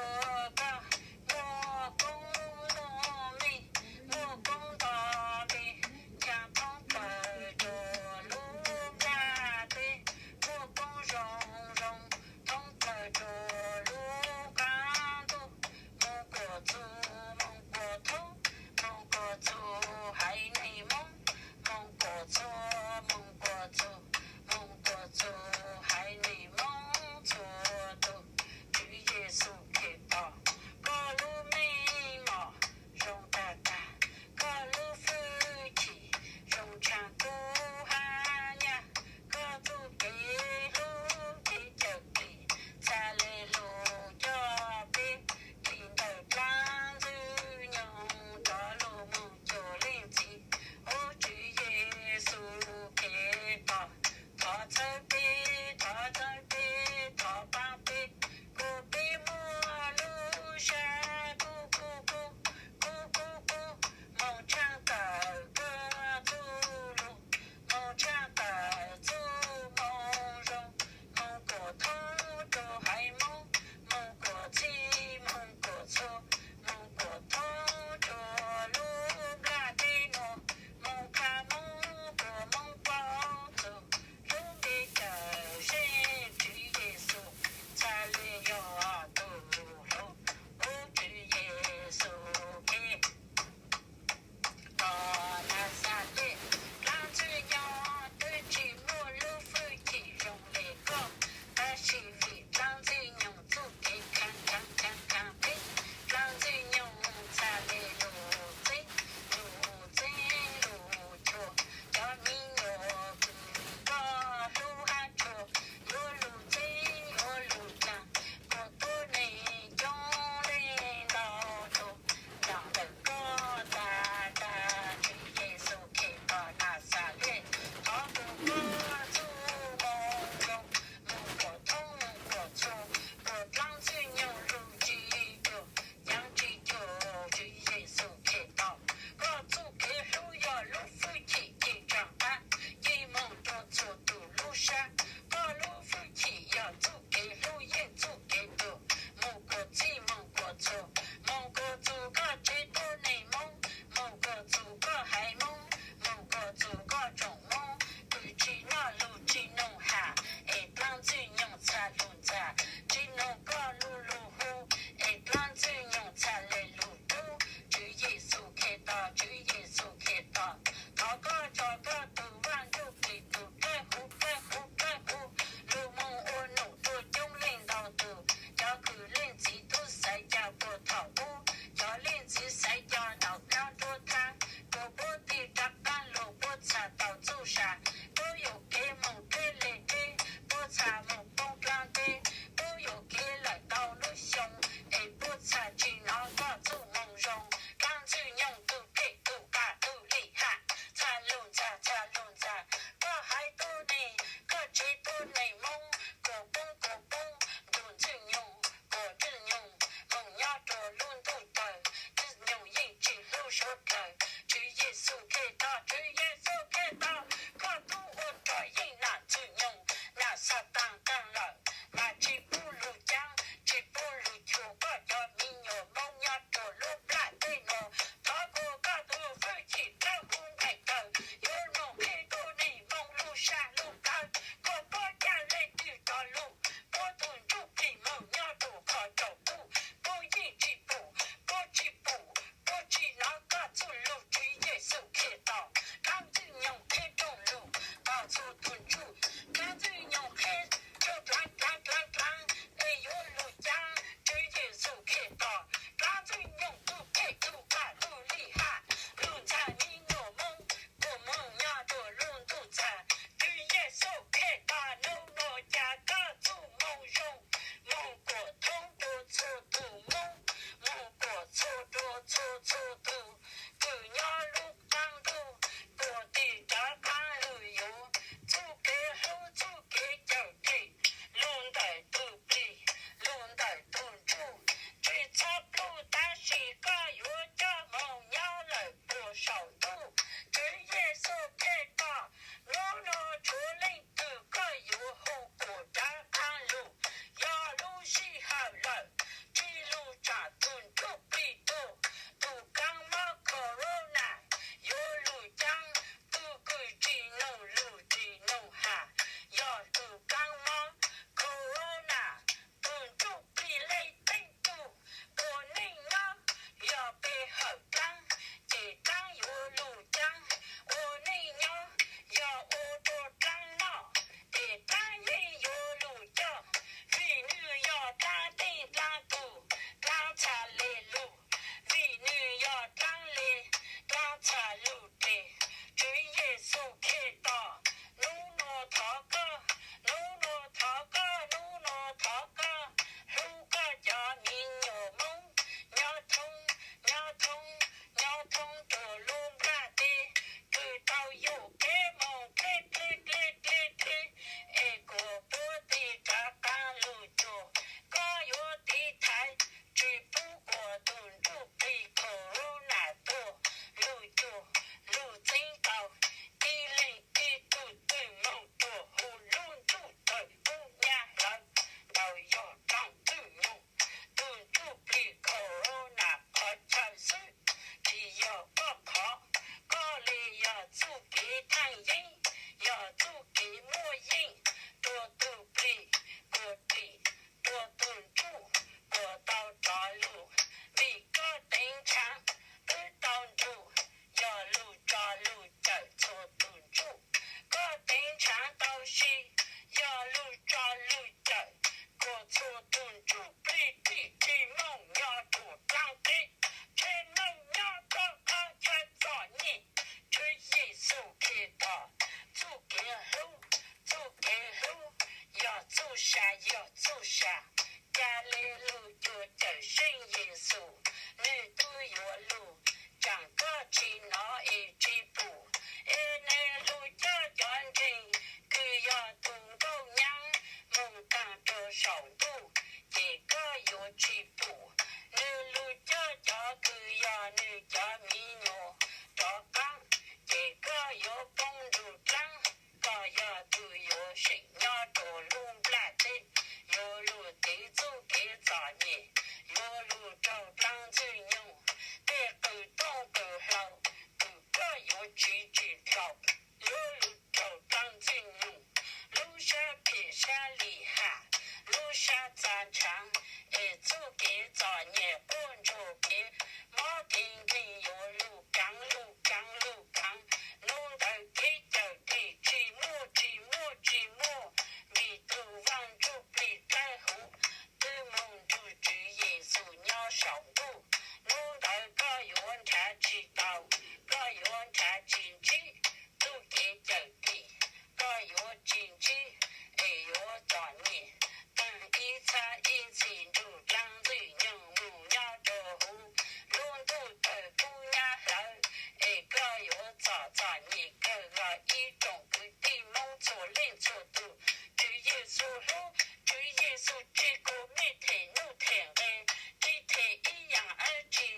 Koj muaj koob muaj meej, muaj koob nto npe, ncha thoob plaws rua lub nplaj teb, muaj koob zoo zoo thoob plaws rua lub qab ntuj. Moog kuas txug moog kuas thoob, moog kuas txug haiv neeg Moob, moog kuas txug, moog kuas txug, moog kuas txug haiv neeg Moob txhua tug. Tswv Yexus Khetos, koj lub meej Yexus, nws tub yuav lug, tsaam koj tsis nov es tsis pum, es nws lug coj cov ntseeg kws yog tug nkauj nyab moog taag rua saum ntuj, ces koj yuav tsis pum. Nws lug coj cov kws yog nws cov miv nyuas rov qaab, ces koj yuav poob nrug dlaab. Koj yog tug yuav seem nyob rua lub nplaj teb, yuav lug tiv txuj kev txom nyem, yuav lug raug dlaab Ntxwg Nyoog tej qws tooj qws hlau, kws koj yuav tsiv tsis dlhau, yuav lug raug dlaab Ntxwg Nyoog lub sab phem sab lim ham, lub sab txav ntshaav, es txuj kev txom nyem quaj ntsuag kev mob kev nkeeg yuav lug kaav lug kaav lug kaav. Nub ntawd kev cawm dim tsis muaj tsis muaj tsis muaj, vim tug Vaaj Ntsuj Plig dlawb huv twb moog nrug Tswv Yexus nyob saum ntuj. Nub ntawd koj yuav nrhav tsis tau, koj yuav nrhav tsis ntsib txuj kev cawm dim, koj yuav tsis ntsib es yuav txom nyem taag ib txhab ib ntxhis nrug dlaab Ntxwg Nyoog moog nyob rua huv lub ntuj tawg kub nyab hlawv, es koj yuav txom txom nyem kawg los ib tsoom kwv tij Moob txhua leej txhua tug. Tswv Yexus hlub, Tswv Yexus tsi kua mej them nuj them nqe, tsi them ib yaam dlaab tsi,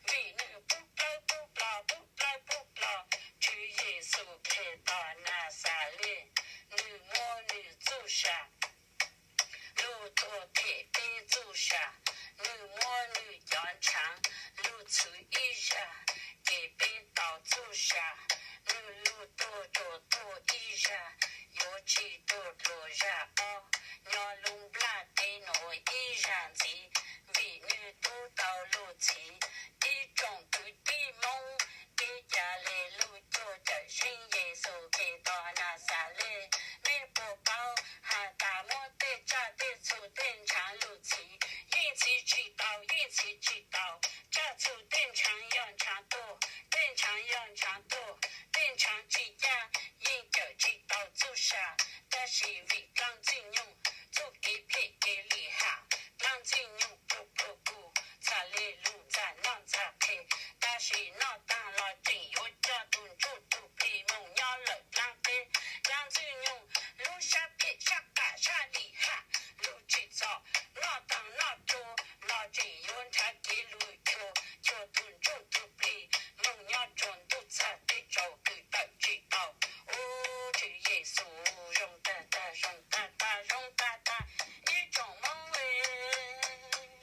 vim nwg pub plawg pub plog pub plawg pub plog. Tswv Yexus Khetos Naxales, nwg muab nwg txuj sa lug tuag them peb txuj sa, nwg muab nwg cov ntshaav lug txhwv ib zag, ces peb tau txuj sa. Nwg lug tuag rua tuag ib zag, yuav tsi tuag dlua zag ob, nyob lub nplaj teb nuav ib zag ntxiv, vim nwg tub tau lug txhiv. Ib tsoom kwv tij Moob, peb ca le lug cuag cawm seeb Yexus Khetos Naxales. Nej puas paub has tas muab tej tsaj tej txhu tej ntshaav lug txhiv, yeej txhiv tsi tau, yeej txhiv tsi tau. Tsaj txhu tej ntshaav yog ntshaav tuag, tej ntshaav yog ntshaav tuag, tej ntshaav tsi caj, yeej cawm tsi tau txuj sa. Tab sis vim dlaab Ntxwg Nyoog txuj kev phem kev lim ham, dlaab Ntxwg Nyoog pluag pluag kuv txhaj le lug ntxag noj ntxag qhe. Tab sis noj taag los tseem yuav coj tug ntsuj tug plig moog nyob lawm dlaab teb. Dlaab Ntxwg Nyoog lub sab phem sab qam sab lim ham lug tsim txom, noj taag noj tsua los tseem yuav nrhav kev lug chua, chua tug ntsuj tug plig moog nyob rua ntuj txag teb tsaus kws tawm tsi tau. Ub, Tswv Yexus, zoo tag tag, zoo tag tag, zoo tag tag. Ib tsoom Moob,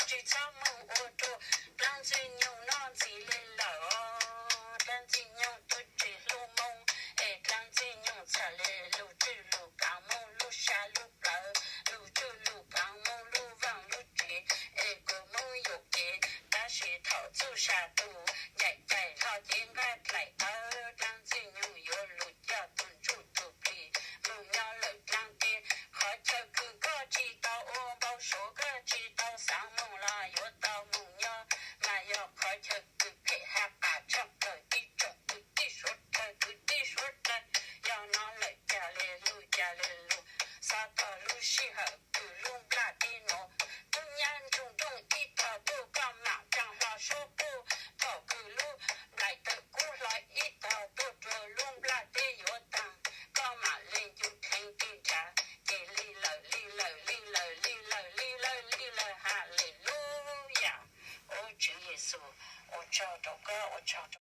tsi txhob moog ua rua dlaab Ntxwg Nyoog noj ntxiv le lawm os. Dlaab Ntxwg Nyoog tub tsi hlub Moob, es dlaab Ntxwg Nyoog txhaj le lug tswj lug kaav Moob lub sab lub plawv, lug tswj lug kaav Moob lub vaaj lub tsev, es kuas Moob yuam kev. Tab sis thaum txuj sa tu ncaim caim hlo cev nqaij dlaim tawv, dlaab Ntxwg Nyoog yuav lug coj tug ntsuj tug plig moog nyob lawm dlaab teb. Qhov chaw kws koj tsi tau ua npau suav, koj tsi tau xaav moog los yuav tau moog nyob, mas yog qhov chaw kws phem ha qas tshaj plawg. Ib tsoom kwv tij suav dlawg, kwv tij suav dlawg, yog no lawm ca le lug ca le lug, xov tog lub sij hawm kws lub nplaj teb nuav kub nyab nrug nrooj ib tog tuaj, koj maam caag hlo suab quaj. Thaum kws lub nplaim tawg kub hlo ib tog tuaj rua lub nplaj teb yuav taag, koj maam le ncu dheev tig nrhav, ces lig lawm lig lawm lig lawm lig lawm lig lawm lig lawm. Haleluyas. Ub, Tswv Yexus, ua tsaug rua koj, ua tsaug rua